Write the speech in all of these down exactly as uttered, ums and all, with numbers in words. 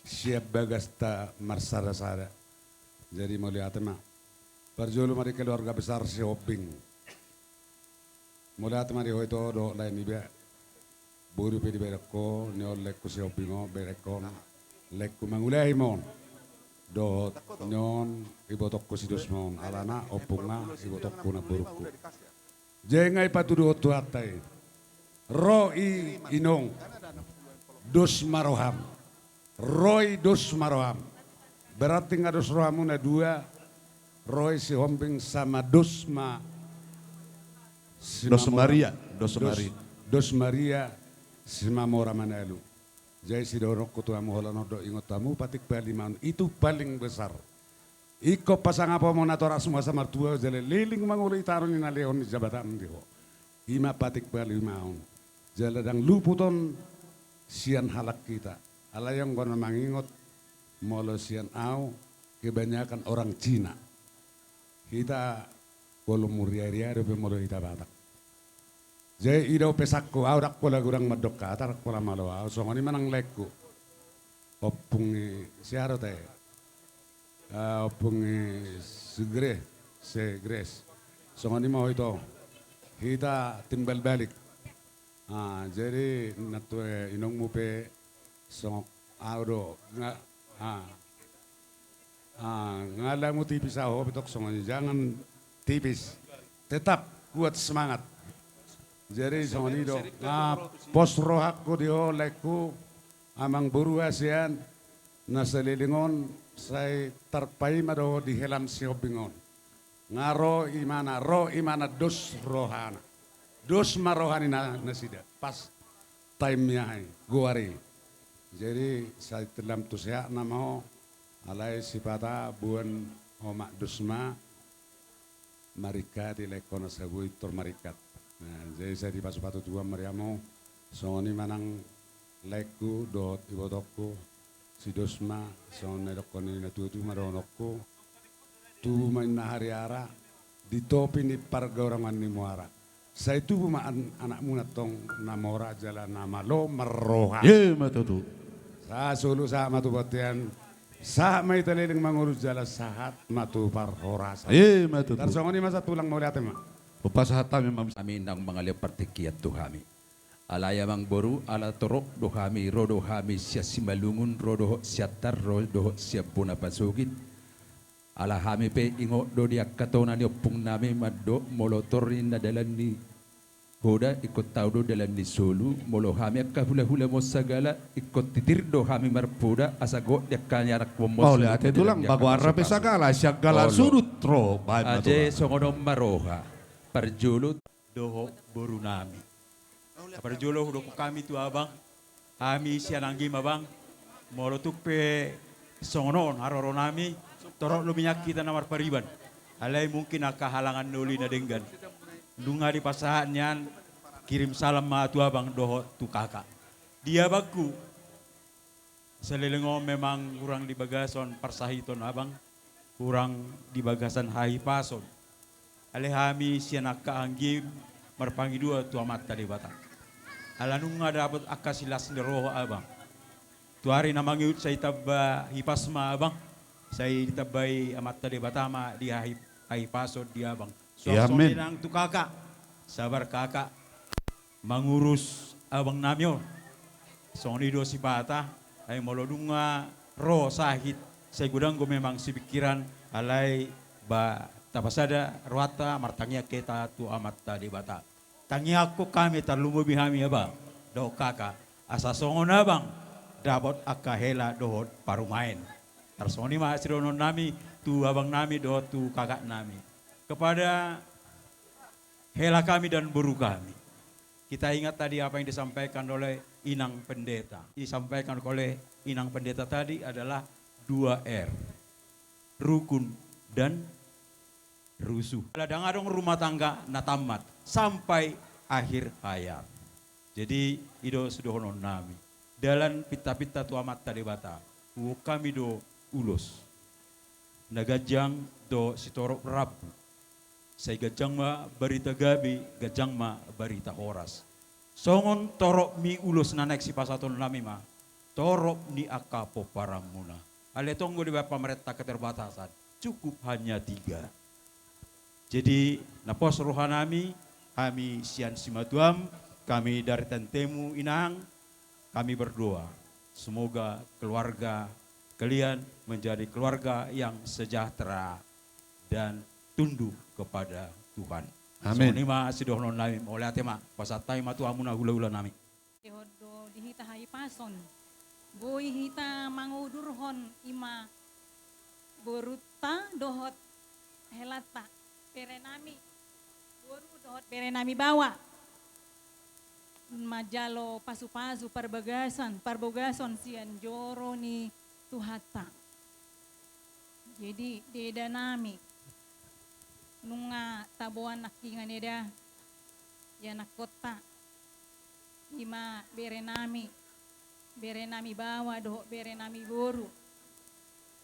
sian bagasta marsada-sada. Jadi mauliate ma. Parjolo ma di keluarga besar Sihombing. Mauliate ma di ho ito dohot lae niba. Boru pe dibereng ho, nion laengku Sihombing on, bereng ho laengku Mangulahi ma on. Dohot nion ibotongku si Dosma on, alana ompungna ibotongku namborungku. Jadi nga ipatuduhon Tuhanta i. Ro i inong, dos ma roham. Ro i dos ma roham. Berarti nga dos rohamuna dua, ro i Sihombing sama dos ma si Dos Mamora. Maria, dos Dos, Maria. Dos Maria si Mamora Manalu. Jadi sidohononku tu hamu holan on do, ingot hamu patik bali ma on, itu paling besar. Ingkon pasangap hamu natorasmu asa martua jala leleng mangolu i tano ni na lehon ni Jabatam di ho. I ma patik bali ma on. Jala ndang luput on sian halak hita. Alai anggo na mangingot molo sian au kebanyakan orang Cina. Hita Kolo muria-ria dope molo hita Batak. Jadi i do pesanku, au ndang pola godang mandok hata, ndang pola malo au, songon i ma nang laengku. Ompung i si aha do tahe? Ah, ompung i si Gre-, si Gres. Songon i ma ho ito. Hita timbal balik. Ah, jadi nantu, eh, inongmu pe songon au do, nga, ah. Ah, nga lamu tipis au, ho pe tong songon i, jangan tipis. Tetap kuat semangat. Jadi songon i do, nga pos rohangku di ho laengku, amang boru hasian, na saleleng on sai tarpaima do ho di helam Sihombing on. Nga ro imana, ro imana dos rohana. Dos ma roha ni na, nasida. Pas time ni aha i, goar i. Jadi sai telam tu sehat nama ho, alai sipata boan omak dos ma, maringkat i laengkon asa boi tor maringkat. Nah, jadi sai dipasu-pasu Tuhan ma di hamu, songon i ma nang laengku dohot ibotongku, si dos ma, songon na nidokkon ni na tua-tua ma dohononku, tubu ma inna hariara, di topi ni pargorongan ni muara. Sai tubu ma an-, anakmuna tong na mora jala na malo marroha. Ima tutu. Sahat solu sahat ma tu bontean, sahat ma hita leleng mangolu jala sahat ma tu parhorasan. Ima tutu. Tarsongon i ma sahat tulang, mauliate ma. Hupasahat hami ma. Hami nang mangalean partingkian tu hami. Alai amang boru, ala torop do hami, ro do hami sian Simalungun, ro dohot Siantar, ro dohot sian bona pasogit. Ala hami pe ingot do di angka tona ni ompung nami mandok, molo tor ninna dalan ni hoda, ingkon tau do dalan ni solu, molo hami angka hula-hula ma on sagala, ingkon titir do hami marpoda, asa gok di angka ni anak on ma on. Mauliate tulang, bagoan rape sagala, sian gala sudut ro, baen ma tulang. Aje songon on ma roha, parjolo. Dohot boru nami. Parjolo hudokkon hami tu abang, hami sian anggi ma abang, molo tung pe songon on haroro nami, torop do miak hita na marpariban. Alai mungkin angka halangan ni uli na denggan. Nunga dipasahat nian, kirim salam ma tu abang dohot tu kakak. Di abangku, saleleng on memang hurang di bagasan parsahiton abang, hurang di bagasan hahipason. Alai hami sian angka anggi marpangidoan tu Amanta Debata. Ala nunga dapot angka silas ni roha abang. Tu ari na mangihut sai tamba hipas ma abang, sai ditambai Amanta Debata ma di hahi-, hahipason di abang. Suang songon i nang tu kakak, sabar kakak mangurus abang nami on. Songon i do sipata, ai molo nunga ro sahit, sai godang do memang sipingkiran, alai ba tapasada rohanta martangiang hita tu Amanta Debata. Tangiangkon hami tarlumobi hami abang dohot kakak, asa songon abang dapot angka hela dohot parumaen. Tarsongon i ma sidohonon nami tu abang nami dohot tu kakak nami. Kepada hela kami dan boru kami. Kita ingat tadi apa yang disampaikan oleh Inang Pendeta. Disampaikan oleh Inang Pendeta tadi adalah dua R, rukun dan rusuh. Ala ndang adong rumah tangga na tamat sampai akhir hayat. Jadi, i do sidohonon nami. Dalan pinta-pinta tu Amanta Debata, huboan hami do ulos na ganjang dohot sitorop rambu. Sai ganjang ma barita gabe, ganjang ma barita horas. Songon torop ni ulos na naeng sipasahaton nami ma, torop ni angka pomparanmuna. Alai tong do dibaen pamarenta keterbatasan, cukup hanya tiga. Jadi, na pos rohanami, hami sian simatuam, hami dari tentemu inang, kami berdoa, semoga keluarga kalian menjadi keluarga yang sejahtera dan tunduk kepada Tuhan. Amin. Songon i ma sidohononnami, mauliate ma, pasahat hami ma tu hamuna hulahulanami. Dihot do di hita hahipason. Boi hita mangudurhon i ma borunta dohot helanta, berenami boru dohot berenami baoa. Manjalo pasupasu parbagason, parbogason sian joro ni Tuhanta. Jadi, dedanami, nunga taboan nangkiningan eda, ianakkonta, i ma berenami, berenami baoa dohot berenami boru,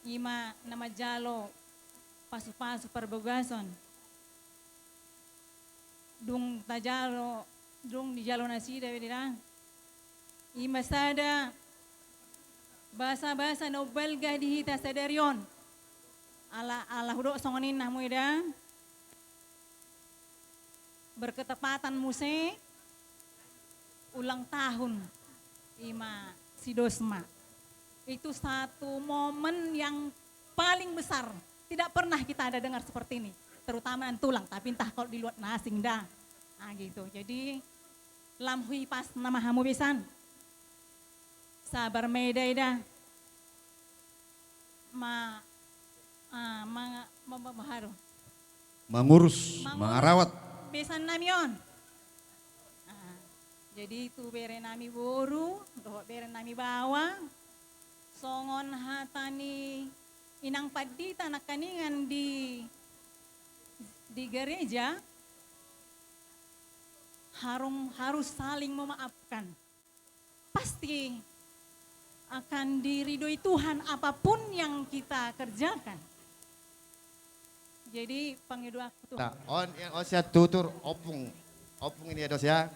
i ma na manjalo pasupasu parbogason. Dung tajalo, dung dijalo nasida be da, i ma sada basabasa na umbalga di hita sadari on. Ala, ala hudok songon i na hamu eda, berketepatan muse ulang tahun i ma si Dosma. Itu satu momen yang paling besar. Tidak pernah kita ada dengar seperti ini. Terutama nantulang, tapi entah kalau di luar na asing da. Ah, gitu. Jadi, lam huhipasna ma hamu besan. Sabar ma eda, eda. Ma, ah, ma, ma, ma, ma, haru. Mangurus, mangurus, mangarawat besannami on. Ah, jadi tu berenami boru dohot berenami baoa, songon hata ni inang pandita nangkiningan di, di gereja, harung, harus saling memaafkan. Pasti akan diridhoi Tuhan apapun yang kita kerjakan. Jadi, pangidoanku tu, nah, on, on sian tutur ompung, ompung ini ya, Dos, ya.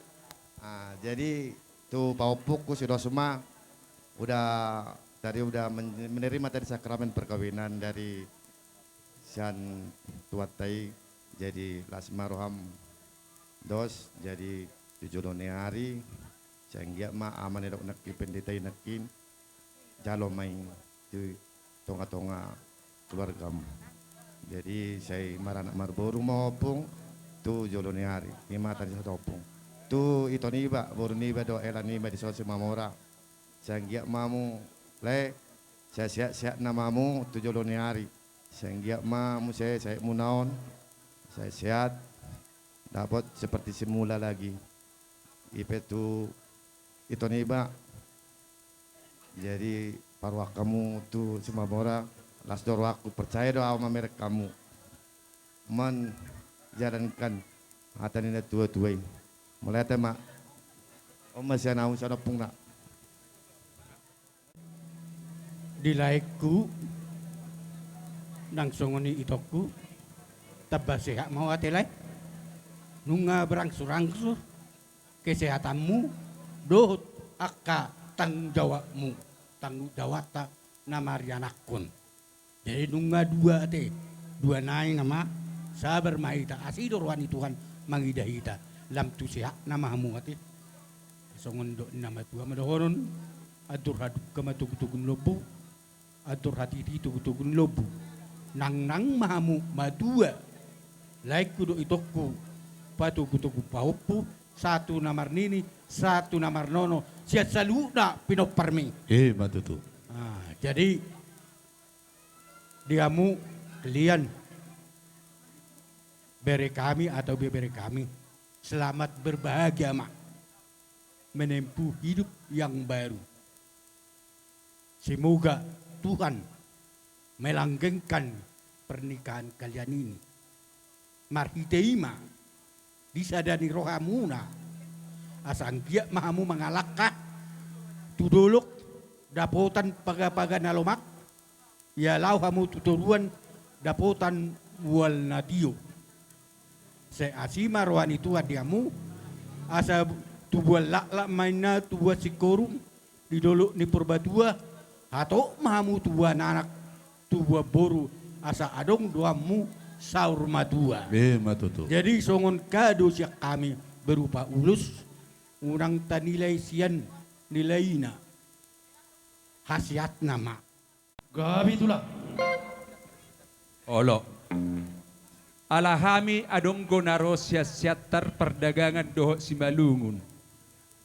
Ah, jadi, tu paompungku si Dosma, udah, tadi udah men-, menerima tadi sakramen perkawinan dari sian Tuhanta i, jadi las ma roham, Dos, jadi tu jolo ni ari, sai anggiat ma ama na didok nangkin, pendeta i nangkin, jalo ma i tu tongatonga keluargamu. Jadi, sai maranak marboru ma ompung tu jolo ni ari, i ma tadi sahat ompung. Tu ito niba, boru niba dohot hela niba di son Simamora. Sai anggiat ma hamu, lae, sai sehat-sehat na ma hamu tu jolo ni ari. Sai anggiat ma muse, sai muna on, sai sehat, dapot seperti semula lagi. I pe tu ito niba. Jadi, paruak hamu tu Simamora, las do rohangku, percaya do au mamereng hamu manjalankan hata ni natuatua i. Mauliate ma. On ma sian au, sian ompungna. Di laengku, nang songon i itongku, tamba sehat ma ho ate lae. Nunga berangsur-angsur kesehatanmu dohot angka tanggung jawabmu, tanggung jawabta na marianakhon. Jadi nunga dua ate, dua nai nama, sabar ma hita, asi do roha ni Tuhan mangida hita, lam tu sehat nama hamu ate. Songon dok ni na matua ma dohonon, andor hadungka ma togutogu ni lombu, andor hatiti togutogu ni lombu. Nangnang ma hamu matua, laengku dohot itongku, patogutogu pahompu, sahat tu na marnini, sahat tu na marnono, sian saluhutna pinomparmi. Ima tutu. Ah, jadi, di hamu, kalian, bere kami atau bebere kami, selamat berbahagia ma, menempuh hidup yang baru. Semoga Tuhan melanggengkan pernikahan kalian ini. Marhite i ma, disada ni rohamuna, asa anggiat ma hamu mangalangka tu dolok dapotan pagapaga na lomak, ia laho hamu tu toruan dapotan mual na tio. Sai asi ma roha ni Tuhan di hamu, asa tubuan laklak ma inna tubuan singkoru, di dolok ni Purbatua, hatop ma hamu tubuan anak, tubuan boru, asa adong do hamu saur matua. Emma tutu. Jadi songon kado sian hami berupa ulos, unang tanilai sian nilaina, hasiatna ma. Gabe tulang. Olo. Ala hami adong do na ro sian Siantar Pardagangan dohot Simalungun.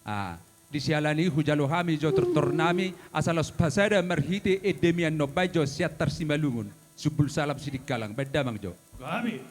Ah, di siala ni i hujalo hami jo tortor nami asa laos pasada marhite ende mian nombaen jo Siantar Simalungun. Sumbul salam Sidikalang, baen damang jo. Gabe.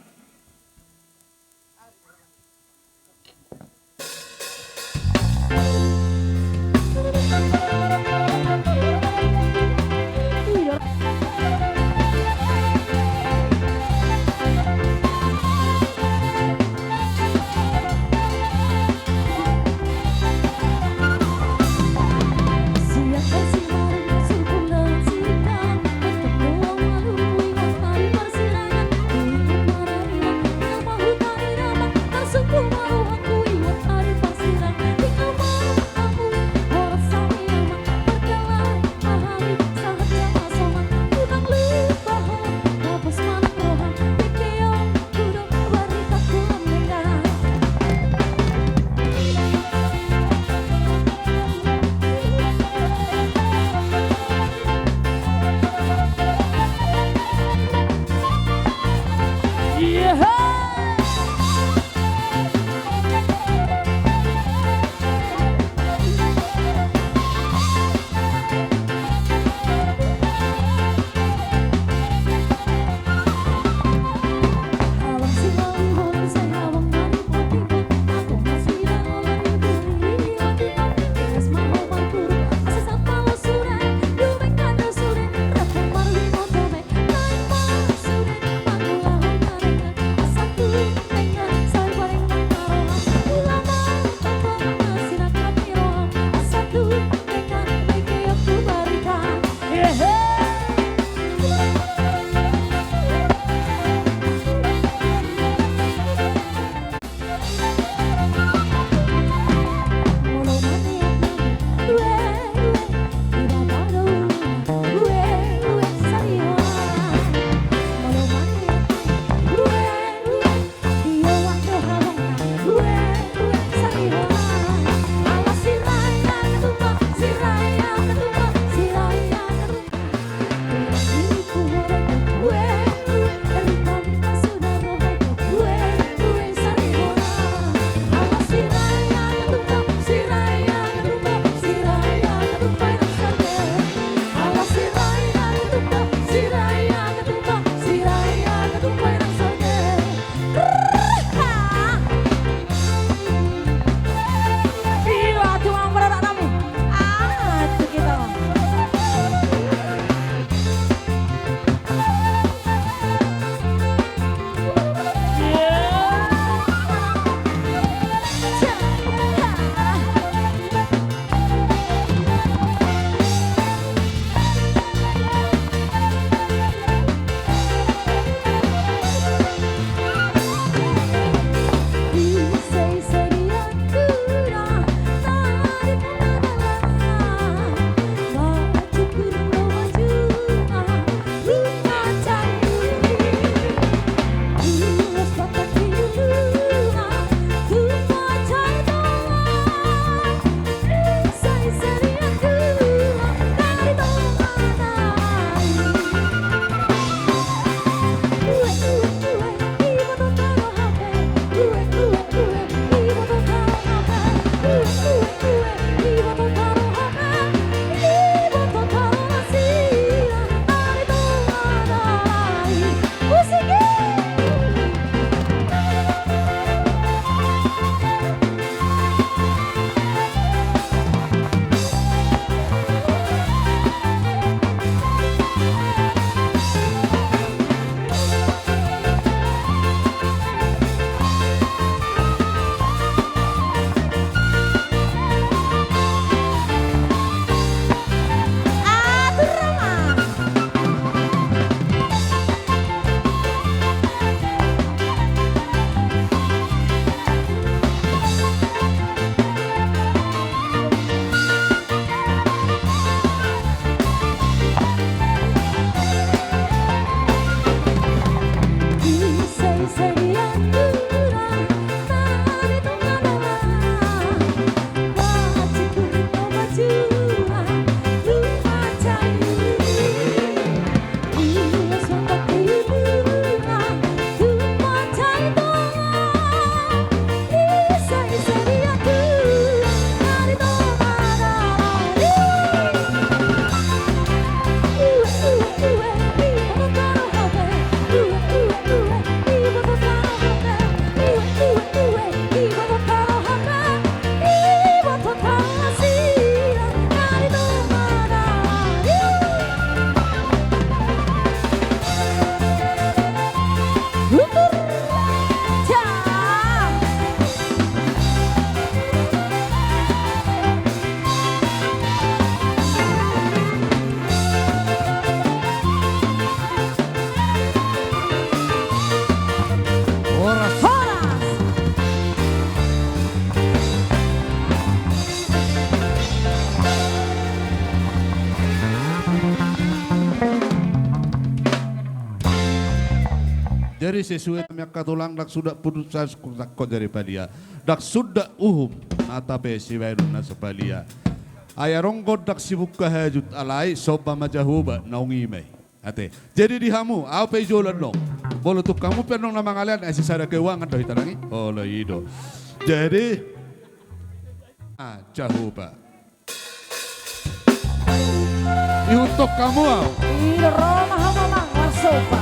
Sesuai nami angka tulang, ndang suda putus asa sungkun sangkot jari palia. Ndang suda uhum, nata pe sibaenon na so palia. Ai adong gondang sibungka hajut, alai somba ma Jahowa, naung i ma i. Ate. Jadi di hamu, au pe i jolo annon. Molo tung hamu pe annon na mangalean, ai sisada keuangan do hita nang i. Olo i do. Jadi, ah, Jahowa. Ihuthon hamu au. I do, ro ma hamu amang marsomba.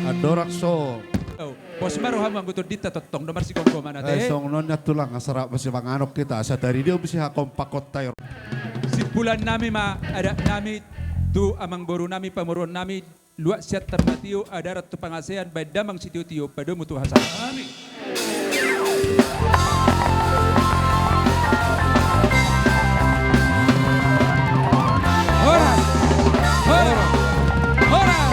Andorang so. Pos ma rohamu anggo tondinta tongtong do marsigomgoman ate. Eh, songon on nian tulang, asa rap masipanganon hita, asa taridion be sihakompakonta i. Simpulan nami ma adat nami tu amangboru nami, pamoruon nami, luat sian tarbatio, adarat tu pangasean, baen damang sitiotio, padomu tu hasangapon. Amin. Horas. Horas. Horas.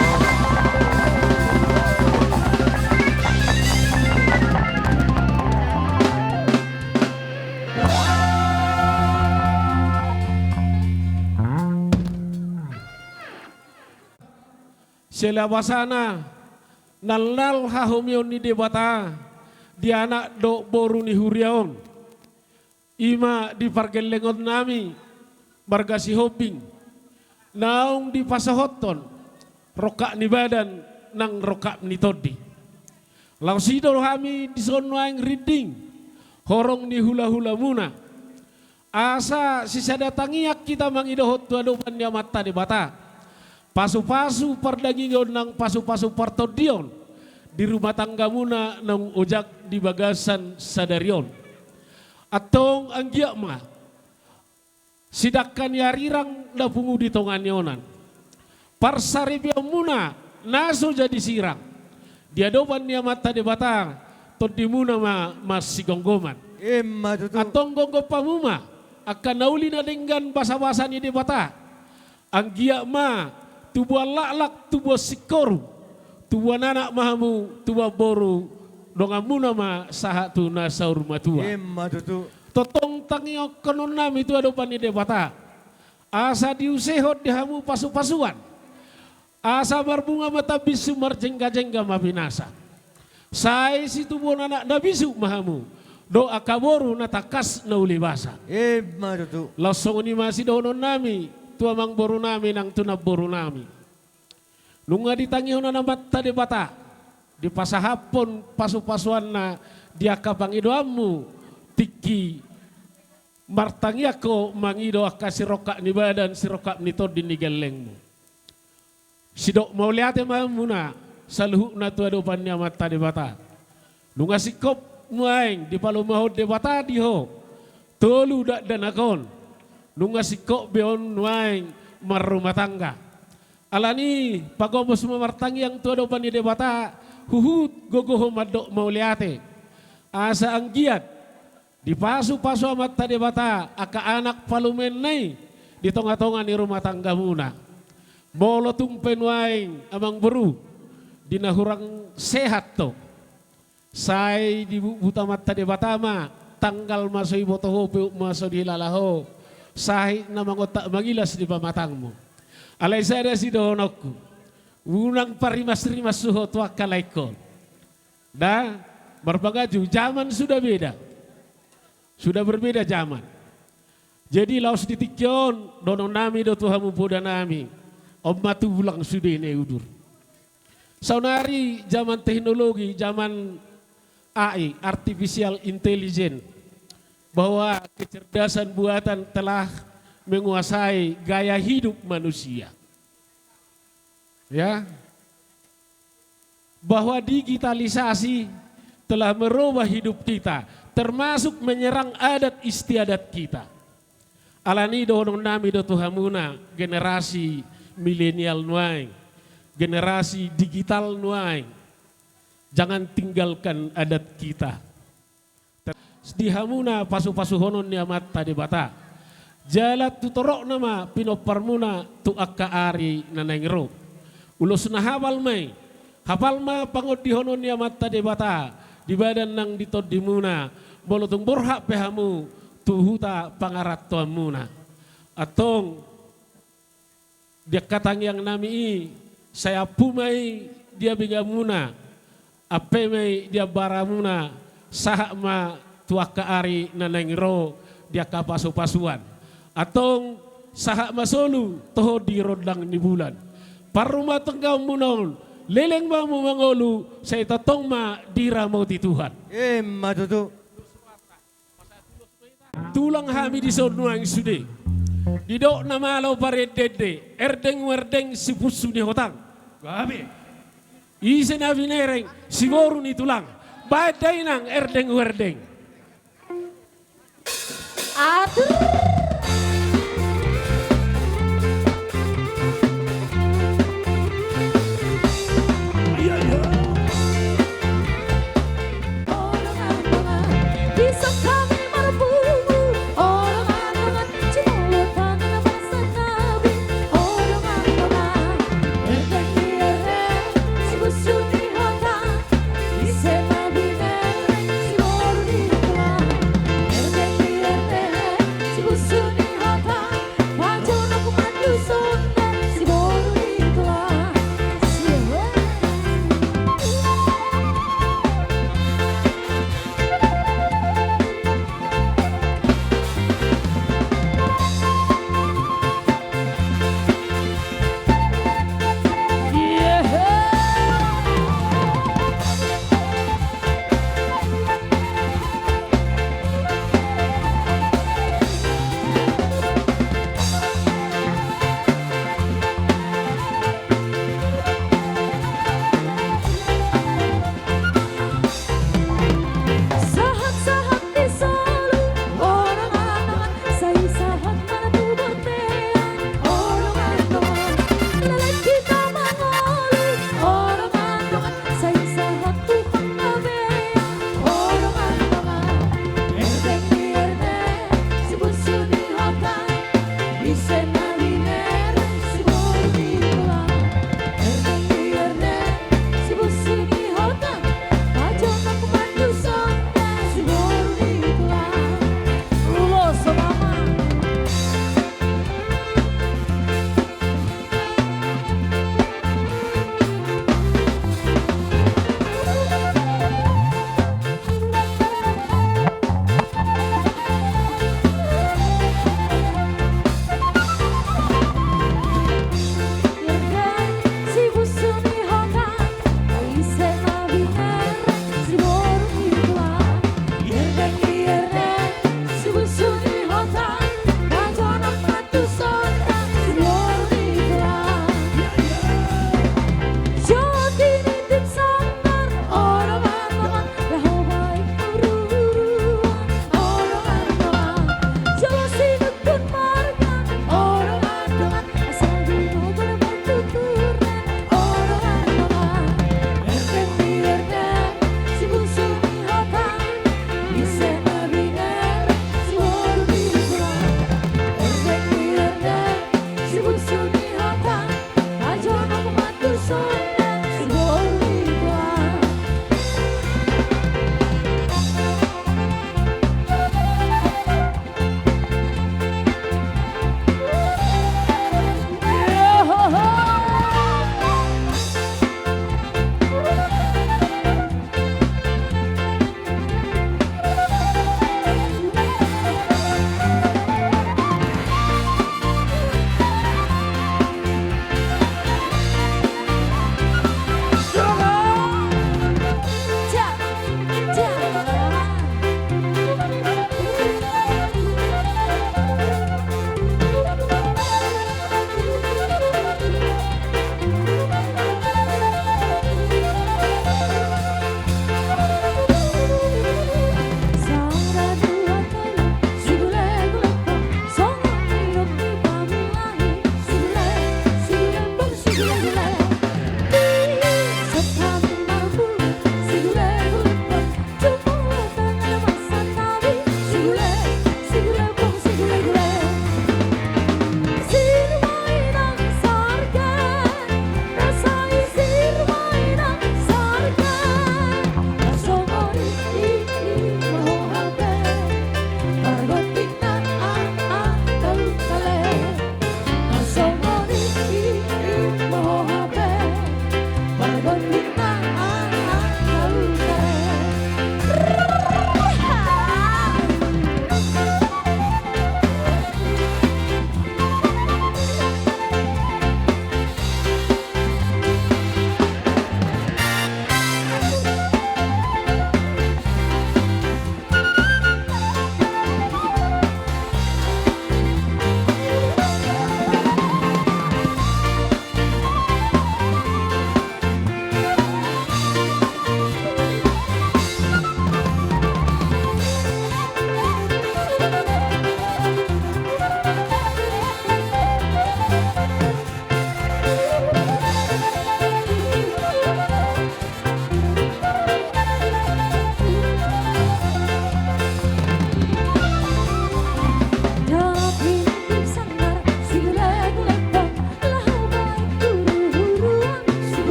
Siala basana nalnal hahomion ni Debata di anak dohot boru ni huria on. I ma di pargellengon nami marga Sihombing, naung dipasahothon rongkap ni badan nang rongkap ni tondi. Laos i do hami dison nuaeng rinding horong ni hulahulamuna. Asa sisada tangiang hita mangidohon tu adopan ni Amanta Debata pasupasu pardagingon nang pasupasu partondion di rumah tanggamuna naung ojak di bagasan sadari on. Antong anggiat ma sidangka ni arirang na pungu di tonga ni onan, parsaripeonmuna na so jadi sirang di adopan ni Amanta Debata, tondimuna ma marsigomgoman. Ima tutu. Antong gomgom hamu ma angka na uli na denggan basabasa ni Debata. Anggiat ma tubuan laklak, tubuan singkoru, tubuan anak ma hamu, tubuan boru, donganmuna ma sahat tu na saur matua. Ima tutu. Tongtong tangihononnami tu adopan ni Debata asa diusehon di hamu pasupasuan, asa marbunga ma tambinsu, marjenggajengga ma pinasa. Sai situbuan anak na bisuk ma hamu dohot angka boru na tangkas na uli basa. Ima tutu. Laos songon i ma sidohononnami tu amangborunami nang tu namborunami. Nunga ditangihon Amanta Debata dipasahaphon pasu-pasuanna di angka pangidoanmu, tingki martangiang ho mangido angka sirongkap ni badan, sirongkap ni tondi ni gellengmu. Sidok mauliate ma hamuna saluhutna tu adopan ni Amanta Debata. Nunga singkop nuaeng dipalumahon Debata di ho tolu dakdanak on. Nunga singkop be on nuaeng marrumah tangga. Alani pagomos ma martangiang tu adopan ni Debata, huhut gogo ho mandok mauliate. Asa anggiat dipasu-pasu Amanta Debata angka anak palumenna i di tonga-tonga ni rumah tanggamuna. Molo tung pe nuaeng amangboru di na hurang sehat ho, sai dibutbut Amanta Debata ma, tanggal ma so diboto ho, peop ma so dihilala ho, sahit na mangontak mangilas di pamatangmu. Alai sada sidohononku, unang parimas-rimas ho tu angka laengkon. Da, marpangaju, zaman sudah beda. Sudah berbeda zaman. Jadi laos di tingki on, dohononnami do tu hamu podanami, on ma tulang sude na udur. Saonari zaman teknologi, zaman A I, artificial intelligence, bahwa kecerdasan buatan telah menguasai gaya hidup manusia. Ya. Bahwa digitalisasi telah merubah hidup kita, termasuk menyerang adat istiadat kita. Alani dohononnami do tu hamuna, generasi milenial nuaeng, generasi digital nuaeng, jangan tinggalkan adat kita. Di hamuna pasu-pasuhonon ni Amanta Debata. Jala tu torokna ma pinomparmuna tu angka ari na naeng ro. Ulos na hapal ma i, hapal ma pangondihonon ni Amanta Debata di badan nang di tondimuna, molo tung borhat pe hamu tu huta pangarantoanmuna. Antong, di angka tangiangnami i, sai ampu ma i di abinganmuna, ampe ma i di ambaramuna, sahat ma tu angka ari na naeng ro di angka pasu-pasuan. Antong sahat ma solu toho di rondang ni bulan. Parrumatanggaonmuna on, leleng ma hamu mangolu, sai tongtong ma diramoti Tuhan. Emma tutu. Tulang hami dison nuaeng sude. Didok na malo parende-ende, erdeng-erdeng sipunsu ni hotang. Gabe. Ise na binereng, siboru ni tulang. Baen da inang erdeng-erdeng. Atur.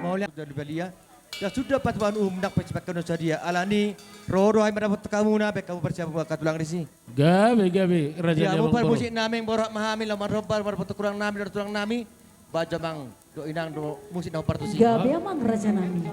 Mauliate. Suda di balia. Suda patupaon uhum nang pe sipangkeon sadia. Alani ro do hami mandapothon hamuna, baen hamu parsiaponon angka tulang risi. Gabe, gabe, raja ni amang boru. Musik nami, borhat ma hami laho marhombar, mandapothon tulang nami, dohot tulang nami. Baen jo amang dohot inang do musik na hombar tusi. Gabe amang raja nami.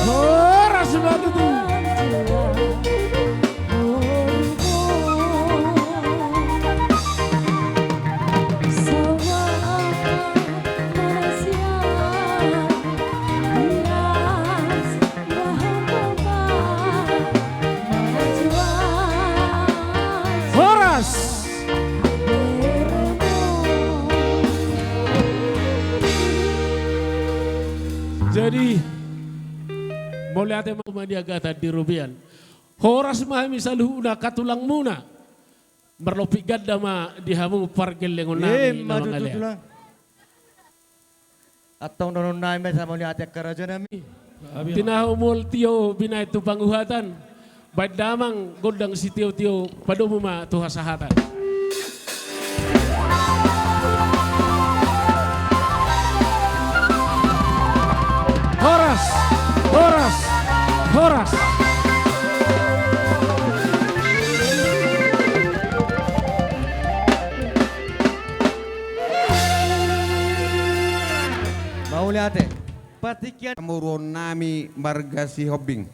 Horas ma tutu. Horas. Jadi, mauliate ma di agatan di robean. Horas ma hami saluhutna angka tulangmuna. Marlompit ganda ma di hamu pargellengon nami na mangalean. Antong dohonon nami ma, mauliate angka raja nami. Tinahu mual tio binahen tu panguhatan. Baen damang gondang sitiotio, padomu ma tu hasahatan. Horas, horas, horas. Mauliate. Patingkian hamu, hamu nami marga Sihombing.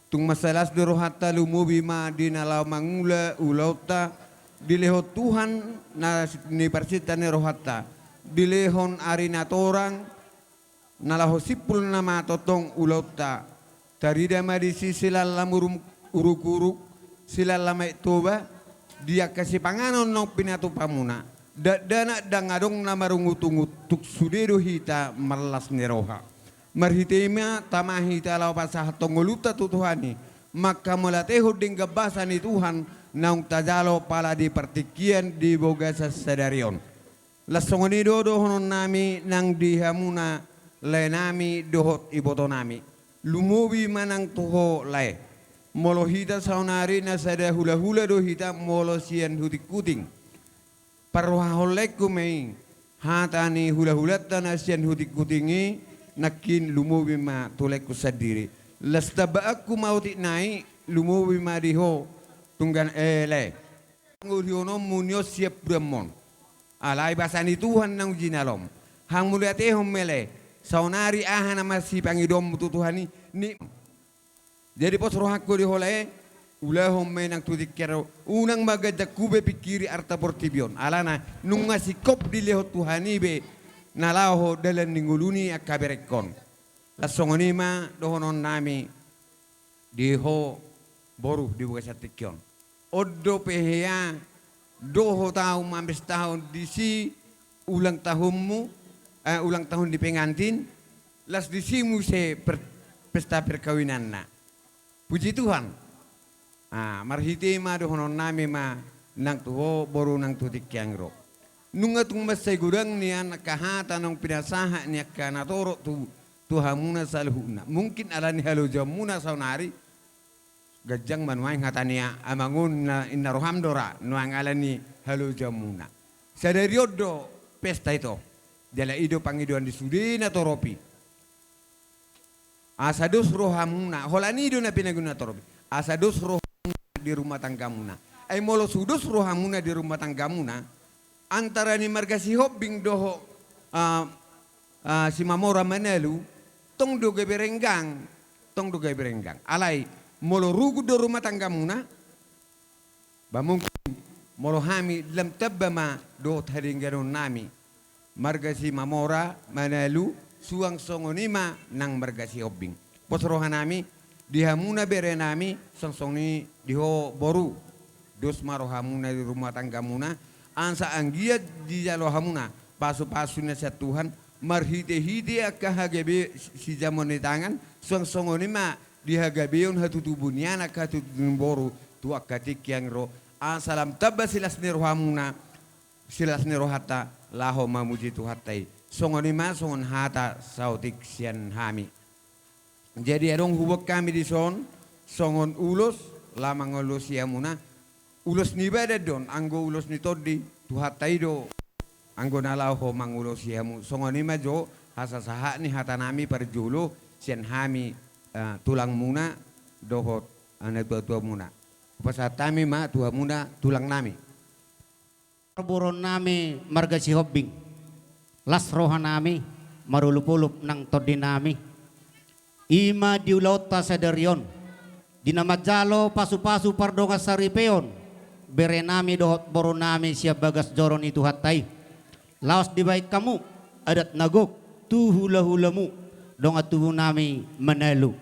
Tung mansai las do rohanta, lumobi ma di na laho mangula ulaonta, dilehon Tuhan na s-, ni parsinta ni rohanta, dilehon ari na torang, na laho simpul nama tongtong ulaonta. Tarida ma disi siala muruk-, uruk-uruk, siala maet Toba, di angka sipanganon naung pinatupamuna. Dakdanak ndang adong na marungutungut, tung sude do hita marlas ni roha. Marhite i ma tama hita laho pasahathon ngolunta tu Tuhan i, manghamauliatehon denggan basa ni Tuhan naung tajalo pala di partingkian di bagasan sadari on. Laos songon i do dohononnami nang di hamuna laenami dohot ibotonami. Lumobi ma nang tu ho lae. Molo hita saonari na sada hulahula do hita molo sian hutinghuting. Parrohahon laengku ma i, hata ni hulahulanta na sian hutinghuting i, nangkin lumobi ma tu laengku sandiri. Laos tambaanku ma otik nai, lumobi ma di ho, tunggan, eh, lae. Pangolihononmu ni on sian pudamon. Alai basa ni Tuhan naung jinalom. Hamauliatehon ma lae, saonari aha nama sipangidoonmu tu Tuhan i, ni Jadi pos rohangku di ho lae, ulahon ma i nang tu tingki on, unang ma ganjang hupingkiri arta portibi on. Alana, nunga singkop dilehon Tuhan i be, na laho dalan ni ngolu ni angka berengkon. Laos songon i ma dohononnami di ho boru di bagasan tingki on. On dope hea dohot ahu mamestahon disi ulang tahunmu, eh, ulang tahun ni pengantin, laos disi muse per-, pesta perkawinanna. Puji Tuhan. Ah, marhite i ma dohononnami ma nang tu ho boru nang tu tingki on ro. Nunga tung mansai godang nian angka hata naung pinasahat ni angka natorop tu, tu hamuna saluhutna. Mungkin ala ni halojaonmuna saonari, ganjang ma nuaeng hata ni a-, amang on na inna roham do ra, nuaeng ala ni halojaonmuna. Sadari on do pesta ito. Jala i do pangidoan ni sude natorop i. Asa dos rohamuna, holan i do na pinangido natorop i. Asa dos rohamuna di rumah tanggamuna. Ai molo so dos rohamuna di rumah tanggamuna, antara ni marga Sihombing dohot, ah, ah, Simamora Manalu, tong do gabe renggang, tong do gabe renggang. Alai, molo rugun do rumah tanggamuna, ba mungkin, molo hami lam tamba ma dohot hadengganonnami. Marga Simamora Manalu, suang songon i ma nang marga Sihombing. Pos rohanami, di hamuna berenami, suang songon i di ho boru. Dos ma rohamuna di rumah tanggamuna, asa anggiat dijalo hamuna, pasupasu na sian Tuhan, marhitehite angka hagabe sijamoon ni tangan, suang songon i ma dihagabeon hatutubu ni anak hatutubu ni boru, tu angka tingki on ro, asa lam tamba silas ni rohamuna, silas ni rohanta, laho mamuji Tuhanta i. Songon i ma, songon hata saotik sian hami. Jadi adong huboan hami dison, songon ulos, laho mangulosi hamuna, ulos ni badan do on, anggo ulos ni tondi, Tuhanta i do, anggo na laho mangulosi hamu. Songon i ma jo, hasasahat ni hatanami parjolo, sian hami, eh, tulangmuna, dohot, eh, natuatuamuna. Hupasahat hami ma tu hamuna tulangnami. Parboruonnami marga Sihombing, las rohanami, marolopolop nang tondinami. I ma di ulaonta sadari on, di na manjalo pasupasu pardongan saripeon, berenami dohot borunami sian bagas joro ni Tuhanta i. Laos dibahen hamu adat na gok tu hulahulamu, dongan tubunami Manalu.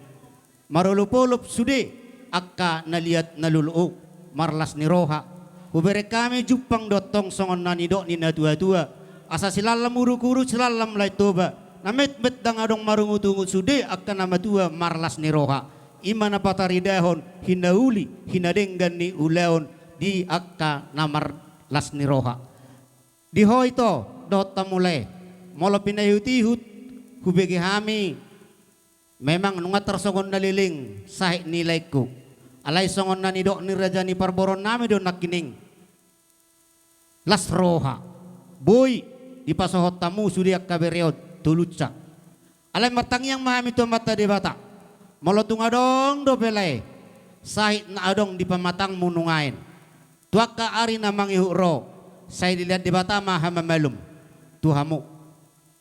Marolopolop sude angka na liat na lolo, marlas ni roha. Hubereng hami jumpang do tong songon na nidok ni natuatua. Asa silallam urukuruk, silallam Lae Toba. Na metmet ndang adong marungutungut sude angka na matua marlas ni roha. I ma na pataridahon hinauli, hinadenggan ni ulaon di angka na marlas ni roha. Di ho ito, dohot hamu lae. Molo pinaihutihut, hubege hami, memang nunga tarsongon na leleng sahit ni laengku. Alai songon na nidok ni raja ni parboruonnami do nangkining. Las roha. Boi, dipasohot hamu sude angka bere on, tolunsa. Alai martangiang ma hami tu Amanta Debata. Molo tung adong dope lae, sahit na adong di pamatangmu nuaeng. Tu angka ari na mangihut ro, sai dilehon Debata ma hamamalum tu hamu.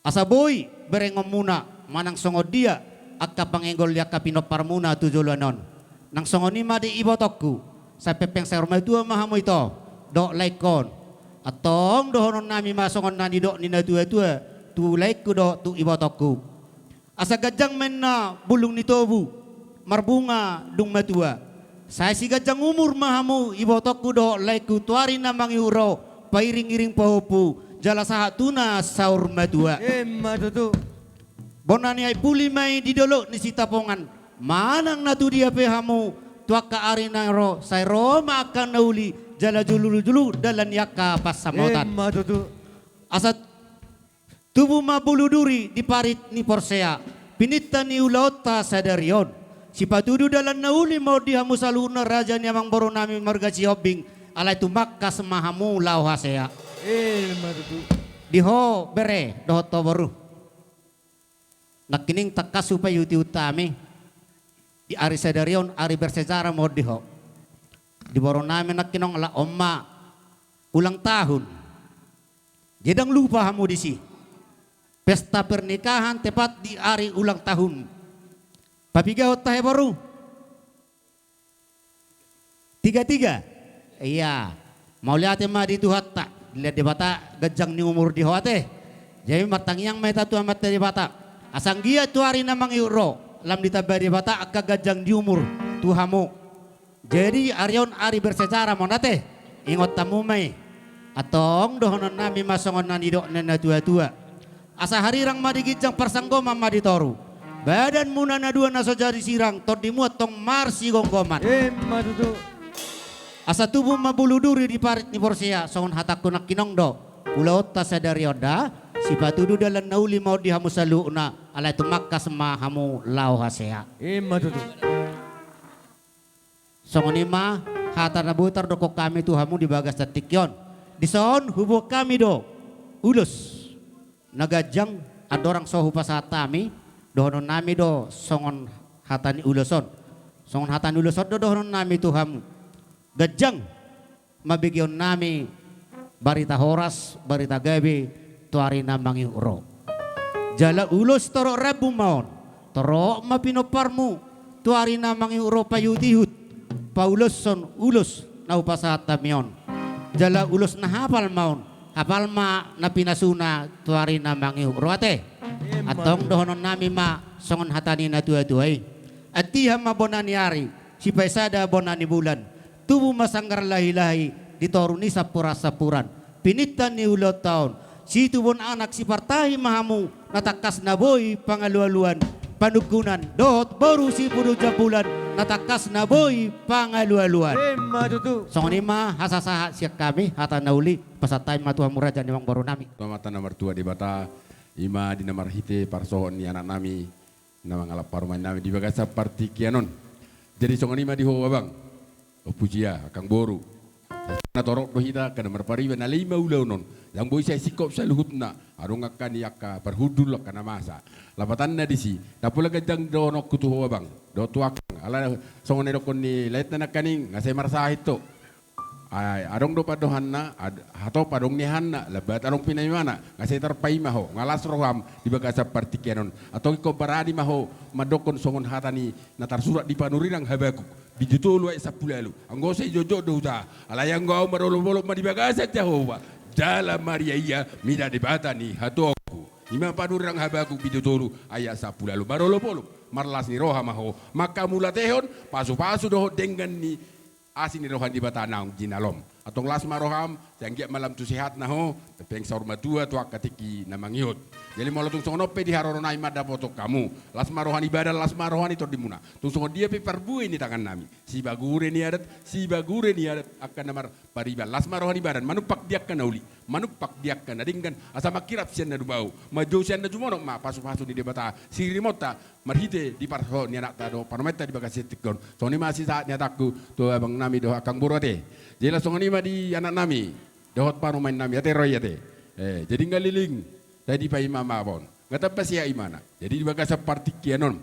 Asa boi berengonmuna manang songon dia angka pangenggol ni angka pinomparmuna tu joloan on. Nang songon i ma di ibotongku, sai pengpeng saur matua ma hamu ito, dohot laengkon. Antong dohononnami ma songon na nidok ni natuatua, tu laengku dohot tu ibotongku. Asa ganjang ma inna bulung ni tobu, marbunga dung matua. Sai siganjang umur ma hamu ibotongku dohot laengku tu ari na mangihut ro, pairing-iring pahompu, jala sahat tu na saur matua. Ima tutu. Bona ni Aek Puli ma i di dolok ni Sitapongan, manang na tu dia pe hamu, tu angka ari na ro, sai ro ma angka na uli, jala julu-julu dalan ni angka pansamotan. Ima tutu. Asa tubu ma bulu duri di parit ni porsea, pininta ni ulaonta sadari on. Sipatudu dalan na uli ma on di hamu saluhutna raja ni amangboru nami marga Sihombing, alai tumangkas ma hamu laho hasea. Ima tutu. Di ho bere dohot ho boru. Nangkining tangkas hupaihut-ihut hami, di ari sadari on ari bersejarah ma on di ho. Di boru nami nangkining, ala on ma ulang tahun. Jadi ndang lupa hamu disi. Pesta pernikahan tepat di ari ulang tahun. Papigahon tahe boru. Tiga-tiga. Ia. Mauliate ma di Tuhanta. Dilehon Debata ganjang ni umur di ho ate. Jadi martangiang ma hita tu Amanta Debata, asa anggiat tu ari na mangihut ro, lam ditamba Debata angka ganjang ni umur tu hamu. Jadi ari on ari bersejarah ma on ate. Ingot hamu ma i. Antong dohonon nami ma songon na nidok ni natua-tua. Asa harirang ma di ginjang, parsanggoman ma di toru. Badanmuna na dua na so jadi sirang, tondimuna antong marsigomgoman. Ima tutu. Asa tubu ma bulu duri di parit ni porsea, songon hatangku nangkining do. Ulaonta sadari on da, sipatudu dalan na uli ma on di hamu saluhutna, alai tumangkas ma hamu laho hasea. Ima tutu. Songon i ma hata na boi tardokkon hami tu hamu di bagasan tingki on. Dison huboan hami do ulos na ganjang, andorang so hupasahat hami, dohonon nami do songon hata ni ulos on. Songon hata ni ulos on do dohonon nami tu hamu. Ganjang ma begeon nami barita horas, barita gabe tu ari na mangihut ro. Jala ulos torop rambu ma on, torop ma pinomparmu tu ari na mangihut ro paihut-ihut, pauloshon ulos na hupasahat hami on. Jala ulos na hapal ma on, hapal ma na pinasuna tu ari na mangihut ro ate. Antong dohonon nami ma songon hata ni natua-tua i. Antiha ma bona ni ari, sipaisada bona ni bulan. Tubu ma sanggar lahi-lahi di toru ni sampuran-sampuran. Pininta ni ulaonta on, situbuan anak sipartahi ma hamu, na tangkas na boi pangalualuan, panungkunan dohot boru sipudun jambulan, na tangkas na boi pangalualuan. Ima tutu. Songon i ma hasasahat sian hami, hata na uli pasahat hami ma tu hamu raja ni amangboru nami. Tu Amanta na martua Debata, i ma di na marhite parsohot ni anak nami, na mangalap parumaen nami di bagasan partingkian on. Jadi songon i ma di ho abang, ompu sia, angkang boru. Na torop do hita angka na marpariban, alai i ma ulaon on. Ndang boi sai singkop saluhutna, adong angka ni angka parhundul, angka na masa. Lapatanna disi, ndang pola ganjang dohononku tu ho abang dohot tu angkang. Ala songon na nidokkon ni laetna nangkaning, nga sai marsahit ho. Ai, adong do pandohanna, ad-, hatop adong niahanna, lambat adong pinaimana, nga sai tarpaima ho, nga las roham di bagasan partingkian on. Antong ingkon barani ma ho mandokkon songon hata ni na tarsurat di Panurirang Habakuk, bindu tolu ayat sampulu ualu. Anggo sai jotjot do huta, alai anggo ahu marolopolop ma di bagasan Jahowa, jala mariaia mida Debata ni hatuaonku. I ma Panurirang Habakuk bindu tolu ayat sampulu ualu. Marolopolop, marlas ni roha ma ho, manghamauliatehon pasupasu dohot denggan ni asi ni roha ni Debata naung jinalom. Antong las ma roham, sai anggiat ma lam tu sehatna ho, hepeng saur matua tu angka tingki na mangihut. Jadi molo tung songon on pe di haroro nami mandapothon hamu, las ma roha ni badan, las ma roha ni tondimuna. Tung songon dia pe parbue ni tangan nami, sibagure ni adat, sibagure ni adat angka na marpariban, las ma roha ni badan manumpak di angka na uli, manumpak di angka na denggan, asa mangkirap sian na jumolo, manjou sian na jumonok ma pasupasu ni Debata sirimonta, marhite di parsohot ni anakta dohot parumaenta di bagasan tingki on. Songon i ma sisahat ni hatangku tu abang nami dohot angkang boru ate. Jala songon i ma di anak nami dohot parumaen nami ate, ro i ate. Eh, jadi nga liling, tai dipaima ma on, nga tamba sehat imana. Jadi di bagasan partingkian on,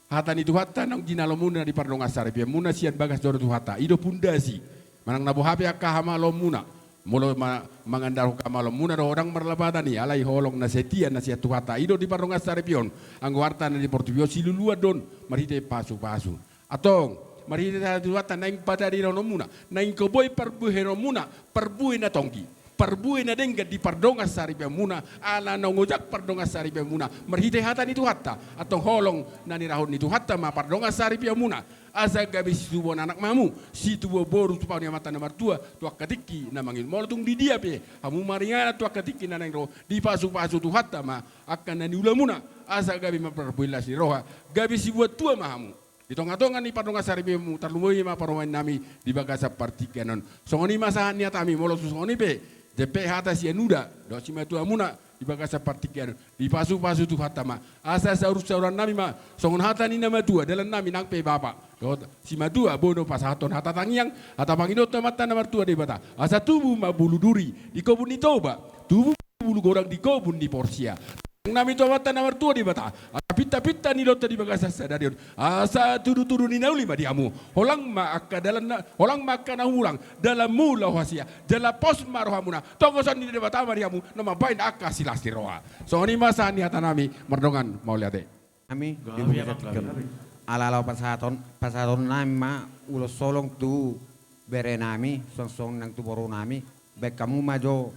hata ni Tuhanta naung jinalomuna di pardongansaripeonmuna sian bagas joro Tuhanta, i do pundasi. Manang na boha pe angka hamaloonmuna, molo ma-, mangandalhon hamaloonmuna do ho, ndang marlapatan i, alai holong na setia na sian Tuhanta i do di pardongansaripeon. Anggo arta na di portibi on siluluan do on marhite pasupasu. Antong marhite hata ni Tuhanta naeng patadinonmuna, naeng ingkon boi parbuehonmuna parbue na tonggi. parbue na denggan di pardongansaripeonmuna, ala naung ojak pardongansaripeonmuna marhite hata ni Tuhanta. Antong holong na nirahut ni Tuhanta ma pardongansaripeonmuna, asa gabe situbuan anak ma hamu, situbuan boru tu pahompu ni Amanta na martua tu angka tingki na mangihut. Molo tung di dia pe hamu maringanan tu angka tingki na naeng ro, dipasupasu Tuhanta ma angka na niulamuna, asa gabe ma parbue las ni roha, gabe sibuat tua ma hamu di tongatonga ni pardongansaripeonmu, tarlumobi ma parumaennami di bagasan partingkian on. Songon i ma sahat ni hatami. Molo tung songon i pe, jempek hata sian uda dohot simatuamuna di bagasan partingkian on, dipasupasu Tuhanta ma, asa saursaurannami ma songon hata ni na matua dalannami nang pe bapa dohot simatua, boi do pasahathon hata tangiang, hata pangidoan tu Amanta na martua Debata, asa tubu ma bulu duri di kobun ni Toba, tubu bulu godang di kobun ni Porsea. Tangiangnami tu Amanta na martua Debata, asa pintapinta ni loanta di bagasan sadari on, asa tudutudu ni na uli ma di hamu. Holang ma angka dalanna, holang ma angka na humurang, dalanmu laho hasea, jala pos ma rohamuna. Togoson ni Debata ma di hamu na mambahen angka silas ni roha. Songon i ma sahat ni hatanami, mardongan mauliate. Nami di bagasan tingki on. Ala laho pasahaton, pasahatonnami ma ulos holong tu berenami, suang songon nang tu borunami. Bahen hamu ma jo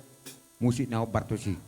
musik na hombar tusi.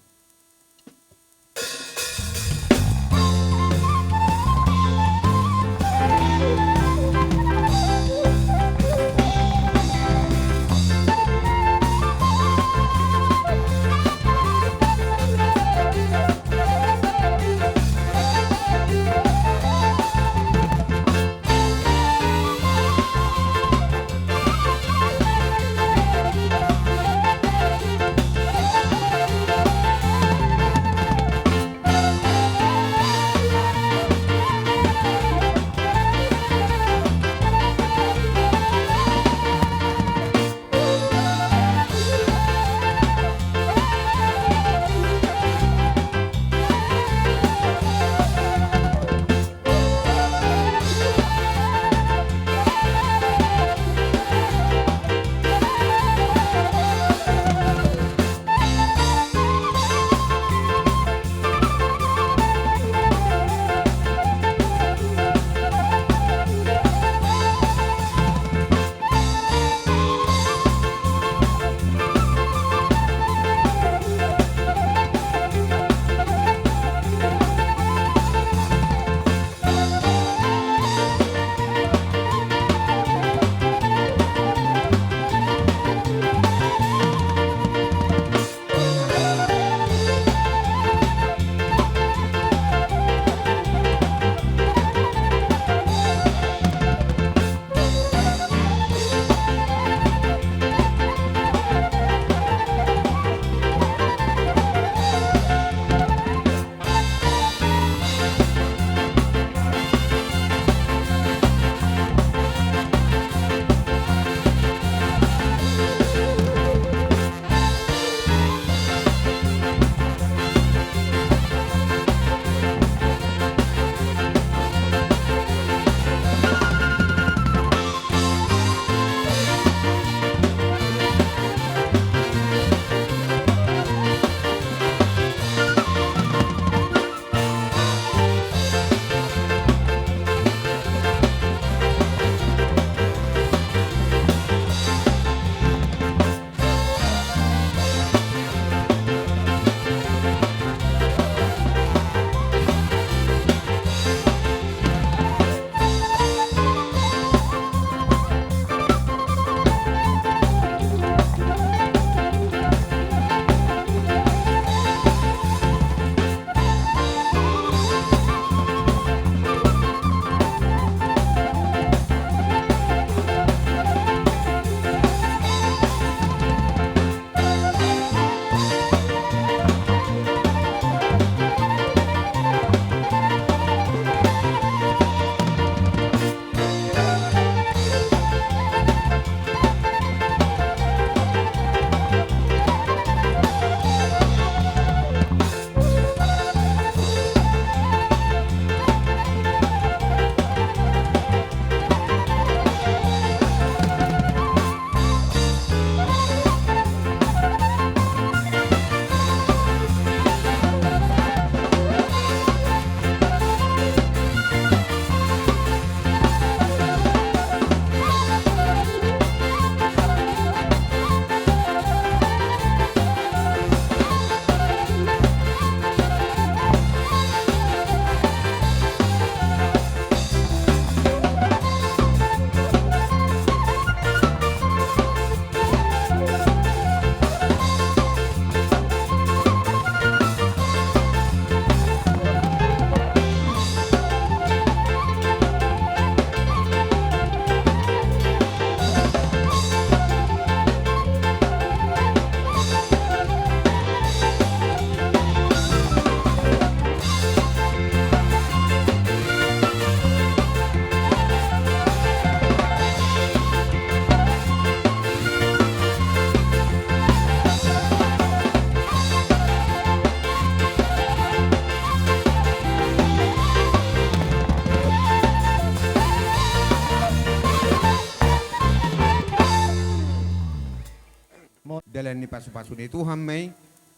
Ni pasu-pasu ni Tuhan ma i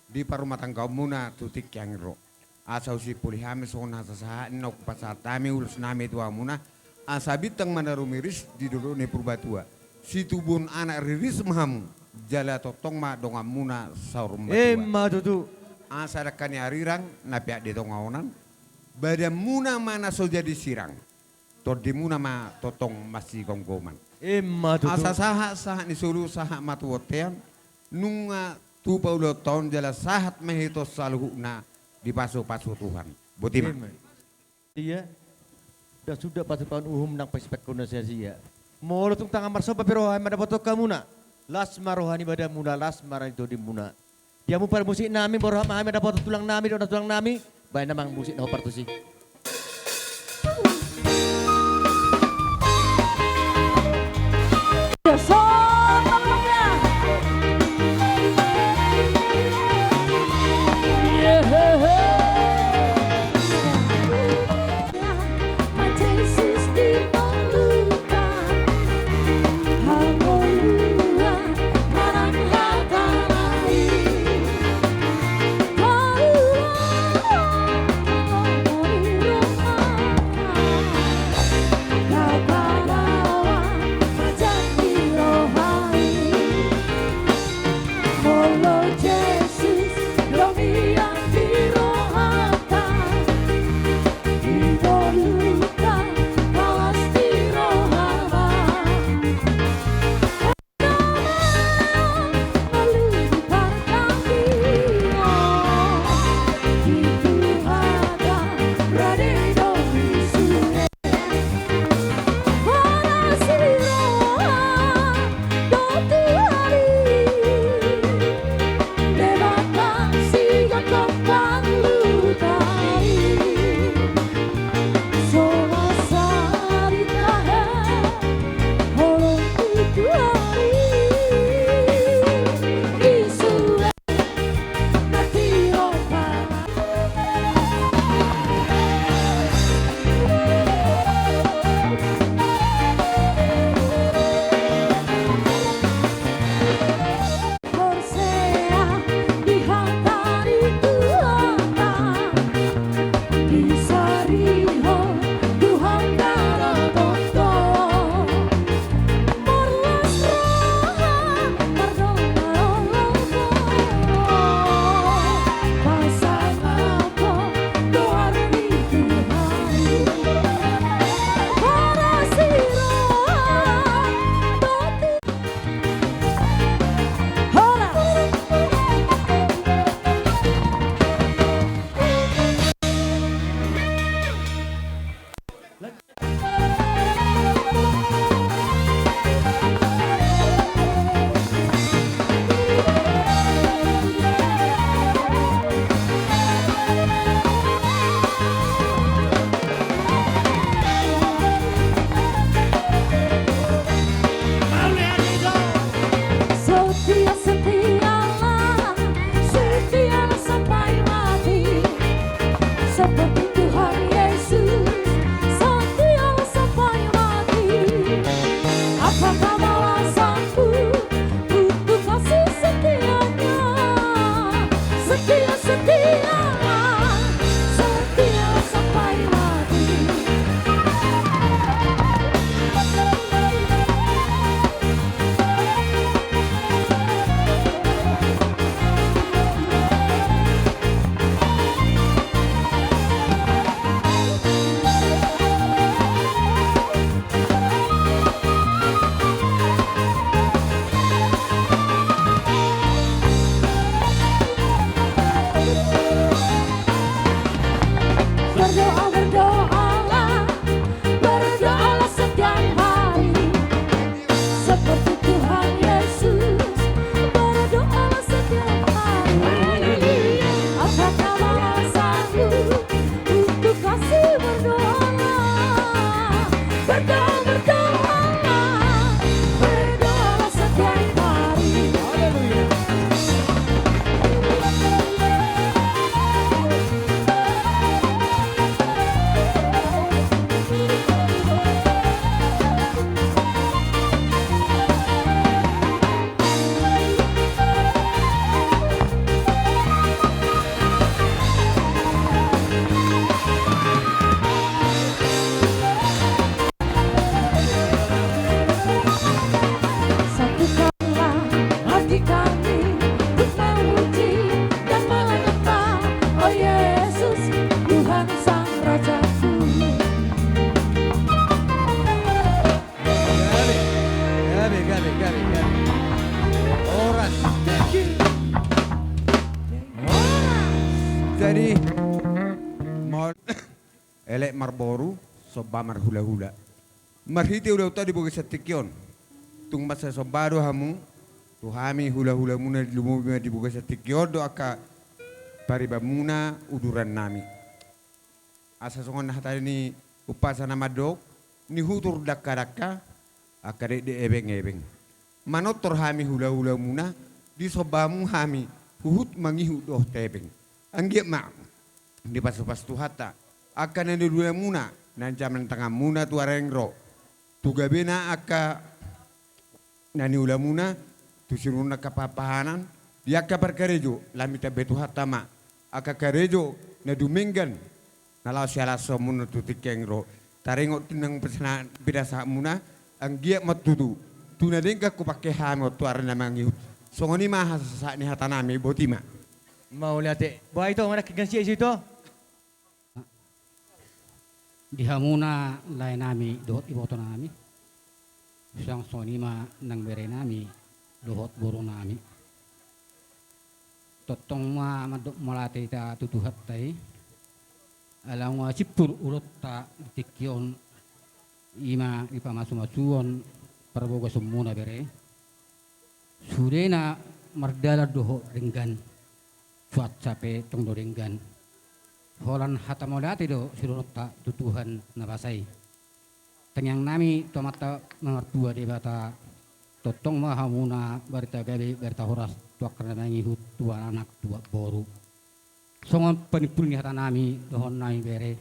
di parumatanggaonmuna tu tingki angin ro. Asa husimpuli hami songon hasasahat na hupasahat hami ulos nami tu hamuna, asa bintang ma na rumiris di dolok ni Purbatua. Situbuhon anak riris ma hamu, jala tongtong ma donganmuna saur matua. Emma tutu. Asa dangka ni arirang na peak di tonga onan, badanmuna ma na so jadi sirang, tondimuna ma tongtong masigomgoman. Emma tutu. Asa sahat-sahat ni solu sahat ma tu bontean, nunga tu paulaonta on jala sahat ma hita on saluhutna dipasu-pasu Tuhan. Boti ma. Emma. Ia, suda-suda pasu-pasu uhum nang pasipakon na sia-sia. Molo tung tangan marsomba pe roha hami mandapothon hamuna, las ma roha ni badanmuna, las ma roha ni tondimuna. Di hamu parmusik nami, borhat ma hami mandapothon tulang nami dohot nantulang nami. Baen amang musik na hombar tusi. Setia, setialah, setialah sampai mati. Seperti Tuhan Yesus, setialah sampai mati. Apakah balasanku untuk kasih setianya? Setia, setia, setia sampai mati. Berdoa, berdoalah, berdoalah setiap hari. Seperti Tuhan Yesus, berdoalah setiap hari. Apakah balasanmu untuk kasih? Berdoalah, berdoa, berdoalah, berdoalah setiap hari. Haleluya. Mol, elek marboru, somba marhulahula. Marhite ulaonta di bagasan tingki on, tung mansai somba do hamu tu hami hulahulamuna, lumobi ma di bagasan tingki on do angka paribanmuna, udurannami. Asa songon hata ni umpasa na mandok, nihutur dangkadangka, angka dekdek ebengebeng. Manortor hami hulahulamuna, disomba hamu hami huhut mangihut dohot hepeng. Anggiat ma dipasupasu Tuhanta angka na niulamuna, na nijaman tanganmuna tu ari naeng ro, tu gabena angka na niulamuna, tu sinurunan angka pahanpahanan, di angka parkarejo, lam ditambai Tuhanta ma angka karejo na dumenggan, na laho sihalashonmuna tu tingki naeng ro. Taringot nang pinasahat, pinasahatmuna, anggiat ma tutu tu na denggan hupangke hami on tu ari na mangihut. Songon i ma sahat ni hatanami, boti ma. Mauliate. Boha ito, manangkingkan sia isi ito? Di hamuna laenami dohot ibotonami, suang songon i ma nang berenami dohot borunami. Tongtong ma mandok mauliate hita tu Tuhanta i, ala nunga simpul ulaonta di tingki on, i ma dipamasumasuhon parbogasionmuna bere. Sudena mardalan dohot denggan, cuaca pe tong do denggan. Holan hata mauliate do sidohononta tu Tuhan na basa i. Tangiangnami tu Amanta na martua Debata, tongtong ma hamuna barita gabe, barita horas tu angka na mangihut, tu anak, tu boru. Songon panimpuli ni hatanami dohononnami bere.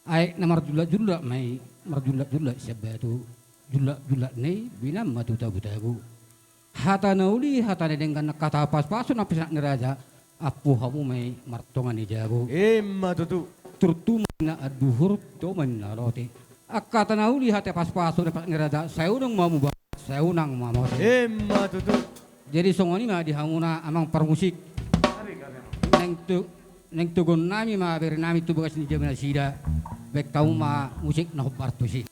Aek na marjulakjulak ma i, marjulakjulak sian batu, julakjulakna i binan ma tu tagutagu. Hata na uli, hata na denggan, hata pasupasu nang pinasahat ni raja, ampu hamu ma i martonga ni jabu. Ima tutu. Turtu ma ninna anduhur, tio ma ninna lote. Angka hata na uli, hata pasupasu nang pinasahat ni raja, sai unang ma muba, sai unang ma mate. Ima tutu. Jadi songon i ma di hamuna amang parmusik. Naeng tu, naeng togonnami ma berenami tu bagas ni jabu nasida. Baen hamu ma musik na hombar tusi.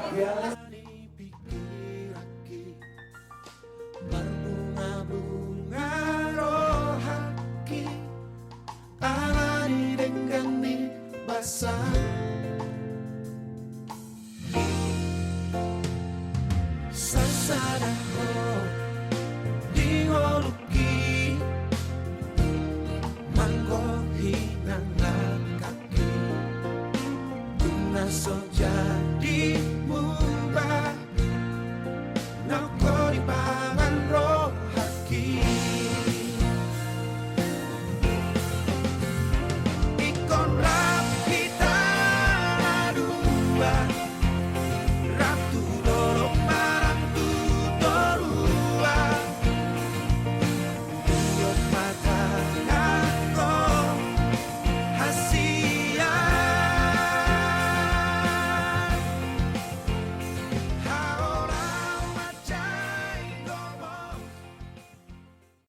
Alani pikiranki, marbunga-bunga rohangki, alani denggan ni basa. Sasada ho di ngolungki, manggohi nang langkangki, tung na so jadi